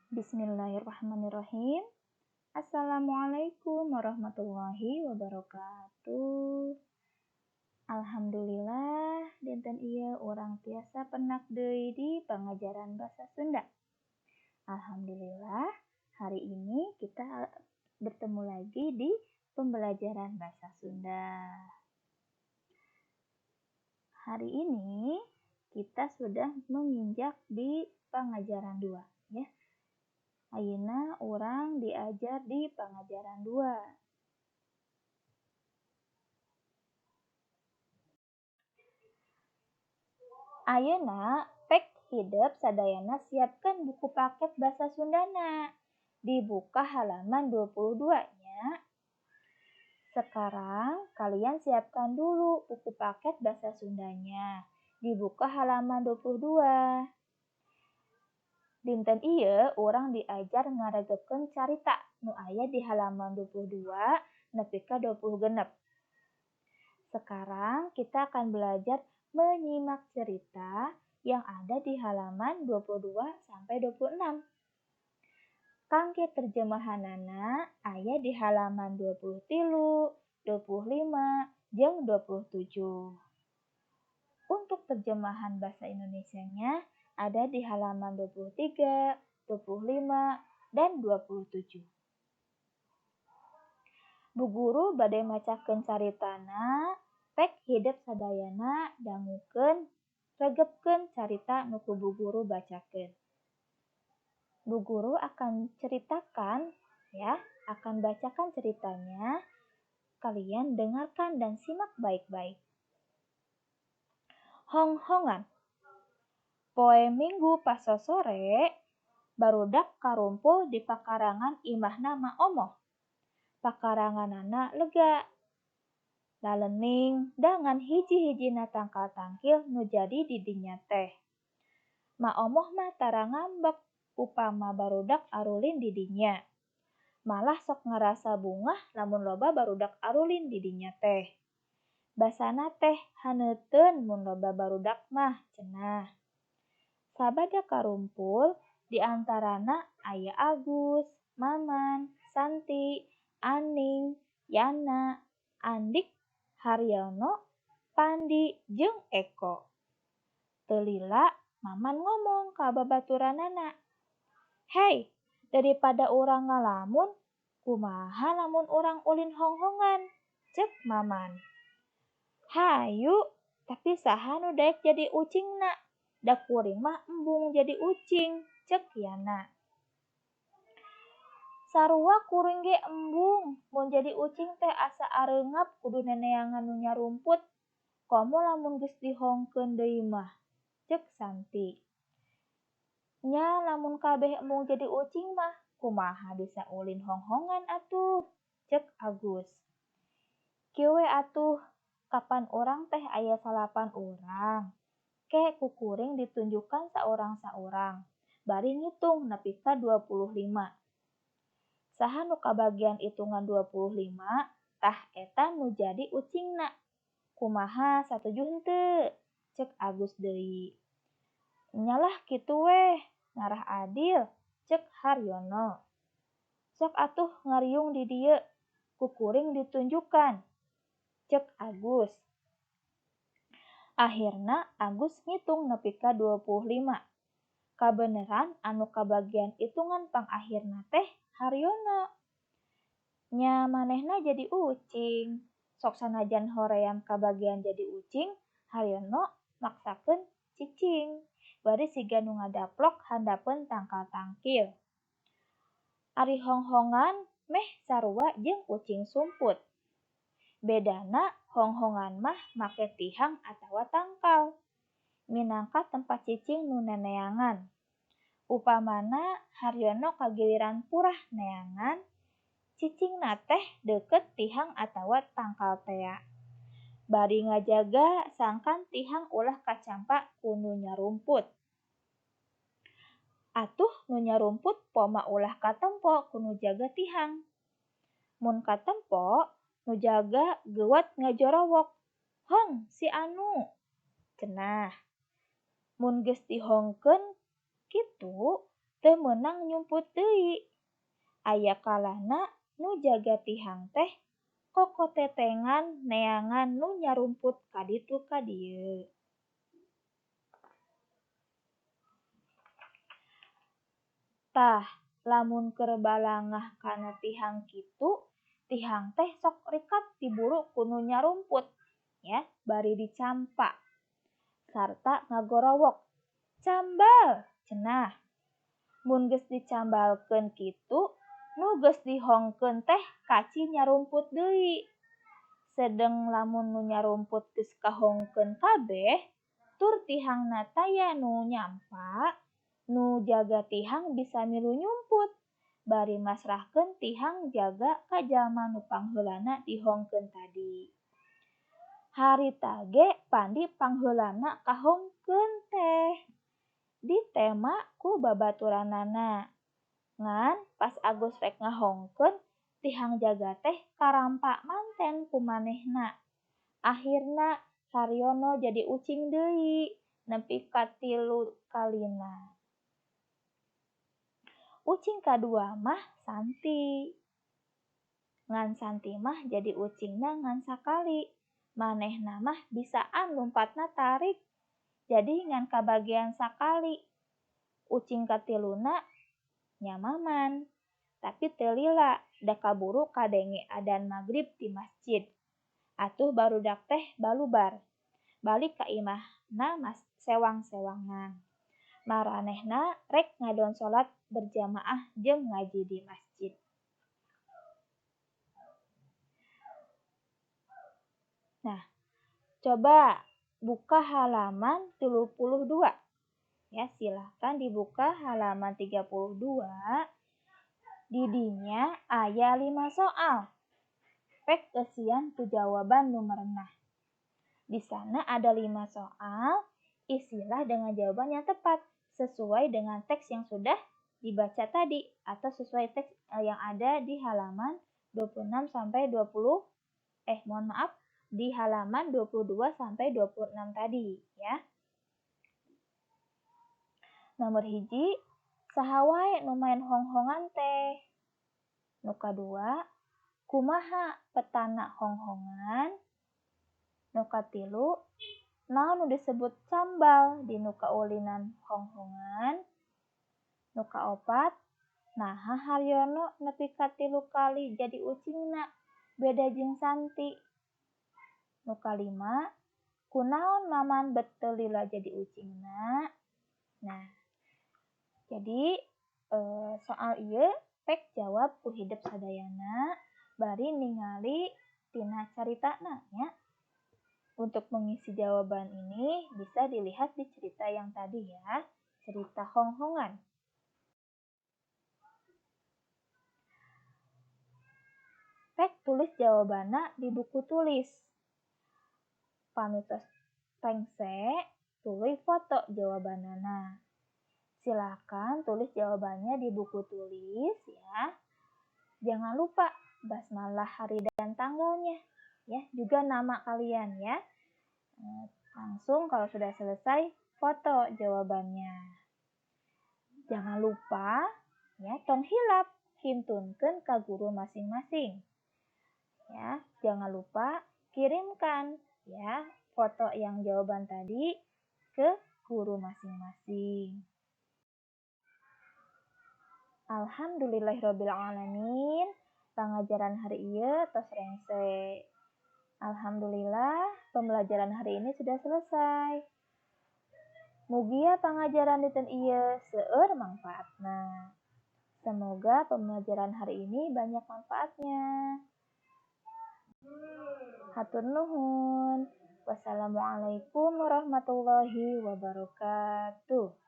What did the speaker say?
Bismillahirrahmanirrahim. Assalamualaikum warahmatullahi wabarakatuh. Alhamdulillah dinten ieu urang tiasa penak deui di pangajaran bahasa Sunda. Alhamdulillah hari ini kita bertemu lagi di pembelajaran bahasa Sunda. Hari ini kita sudah menginjak di pangajaran 2 ya. Ayeuna urang diajar di pangajaran 2. Ayeuna pek hidep sadayana siapkan buku paket bahasa Sundana. Dibuka halaman 22 nya. Sekarang kalian siapkan dulu buku paket bahasa Sundanya. Dibuka halaman 22. Dinten ieu urang diajar ngaregepkeun carita nu aya di halaman 22 nepi ka 26. Sekarang kita akan belajar menyimak cerita yang ada di halaman 22 sampai 26. Kangge terjemahanana aya di halaman 23, 25, jeung 27. Untuk terjemahan bahasa Indonesianya ada di halaman 23, 25, dan 27. Bu guru bade macakeun caritana, pek hidep sadayana dangukeun, regepkeun carita nu ku bu guru bacakeun. Bu guru akan ceritakan ya, akan bacakan ceritanya. Kalian dengarkan dan simak baik-baik. Hong-hongan. Poe Minggu pasosore, barudak karumpul di pakarangan imahna Ma Omoh. Pakaranganana lega. Lalening dangan hiji-hijina tangkal tangkil nu jadi di dinya teh. Ma Omoh mah tara ngambek upama barudak arulin di dinya. Malah sok ngarasa bungah lamun loba barudak arulin di dinya teh. Basana teh haneuteun mun loba barudak mah cenah. Sabada karumpul di antarana aya Agus, Maman, Santi, Aning, Yana, Andik, Haryono, Pandi, jeung Eko. Teu lila Maman ngomong ka babaturanana. "Hei, daripada urang ngalamun, kumaha lamun urang ulin hong-hongan?" Cek Maman. "Hayu, tapi saha nu daek jadi ucingna? Da kuring mah embung jadi ucing," cek Yana. "Sarua kuring ge embung, mun jadi ucing teh asa areungap kudu neneangan nu nyarumput. Komo lamun geus dihongkeun deui mah," cek Santi. "Nya lamun kabeh embung jadi ucing mah, kumaha bisa ulin hong-hongan atuh," cek Agus. "Kieu we atuh, kapan urang teh aya 9 urang. Ke ku kuring ditunjukkan saurang-saurang, bari ngitung nepi ka 25. Saha nu kabagian itungan 25, tah eta nu jadi ucingna. Kumaha satuju henteu?" Cek Agus deui. "Nyalah kitu weh, ngarah adil," cek Haryono. "Sok atuh ngariung di dieu, ku kuring ditunjukkan," cek Agus. Akhirna Agus ngitung nepi ka 25. Kabeneran anu kabagian itungan pangakhirna teh Haryono. Nya manehna jadi ucing. Sok sanajan hoream kabagian jadi ucing, Haryono maksakeun cicing. Bari siga nu ngadaplok handapeun tangkal tangkil. Ari hong-hongan meh sarua jeung ucing sumput. Bedana hong-hongan mah make tihang atawa tangkal. Minangka tempat cicing nu neneangan. Upamana Haryono kagiliran purah neangan, cicingna teh deukeut tihang atawa tangkal tea. Bari ngajaga sangkan tihang ulah kacampak ku nu nyarumput. Atuh nu nyarumput poma ulah katempo ku nu jaga tihang. Mun katempo, nu jaga geuwat ngajorowok. "Hong si anu," cenah. Mun geus dihongkeun kitu, Teu meunang nyumput deui. Aya kalana nu jaga tihang teh kokotetengan neangan nu nyarumput ka ditu ka dieu. Tah, lamun keur balangah kana tihang kitu, tihang teh sok rikat diburu ku nu nyarumput, ya, bari dicampa sarta ngagorowok. "Cambal," cenah. Mun geus dicambalkeun kitu, nu geus dihongkeun teh kaci nyarumput deui. Sedeng lamun nu nyarumput geus kahongkeun kabeh, tur tihangna taya nu nyampa, nu jaga tihang bisa milu nyumput, bari masrahkeun tihang jaga ka jalma nu pangheulana dihongkeun tadi. Harita ge pandi pangheulana kahongkeun teh. Ditema ku babaturanana. Ngan pas Agus rek ngahongkeun, tihang jaga teh karampa manten ku manehna. Akhirna Haryono jadi ucing deui nepi ka 3 kalina. Ucing kadua mah Santi. Ngan Santi mah jadi ucingna ngan sakali. Manehna mah bisaan lumpatna tarik. Jadi ngan kabagian sakali. Ucing katiluna nya Maman. Tapi teu lila, da kaburu kadenge adan magrib ti masjid. Atuh barudak teh balubar. Balik ka imahna sewang-sewangan. Maranehna rek ngadon salat berjamaah jeung ngaji di masjid. Nah, coba buka halaman 32. Ya, silahkan dibuka halaman 32. Di dinya aya 5 soal. Pek eusian ku jawaban nu merenah. Di sana ada 5 soal, isilah dengan jawaban yang tepat sesuai dengan teks yang sudah dibaca tadi atau sesuai teks yang ada di halaman 26 sampai 20 mohon maaf, di halaman 22 sampai 26 tadi ya. Nomor 1, saha wae nu maen hong-hongan teh? Nu kadua, kumaha petana hong-hongan? Nu katilu, naon nu disebut cambal di nu kaulinan hong-hongan? Nu kaopat, naha Haryono nepi ka 3 kali jadi ucingna beda jeung Santi? Nu kalima, kunaon Maman bet teu lila jadi ucingna? Nah, jadi soal ieu pek jawab ku hidep sadayana bari ningali tina caritana nya. Untuk mengisi jawaban ini bisa dilihat di cerita yang tadi ya, cerita hong-hongan. Pek tulis jawabanna di buku tulis. Pamitos rengse, tuluy foto jawabanana. Silahkan tulis jawabannya di buku tulis ya. Jangan lupa basmalah hari dan tanggalnya ya, juga nama kalian ya. Langsung kalau sudah selesai foto jawabannya. Jangan lupa ya, tong hilap kintunkeun ka guru masing-masing. Ya, jangan lupa kirimkan ya foto yang jawaban tadi ke guru masing-masing. Alhamdulillahirabbil alamin. Pangajaran hari ieu tos rengse. Alhamdulillah, pembelajaran hari ini sudah selesai. Mugia pangajaran dinten ieu seueur mangfaatna. Semoga pembelajaran hari ini banyak manfaatnya. Hatur nuhun. Wassalamualaikum warahmatullahi wabarakatuh.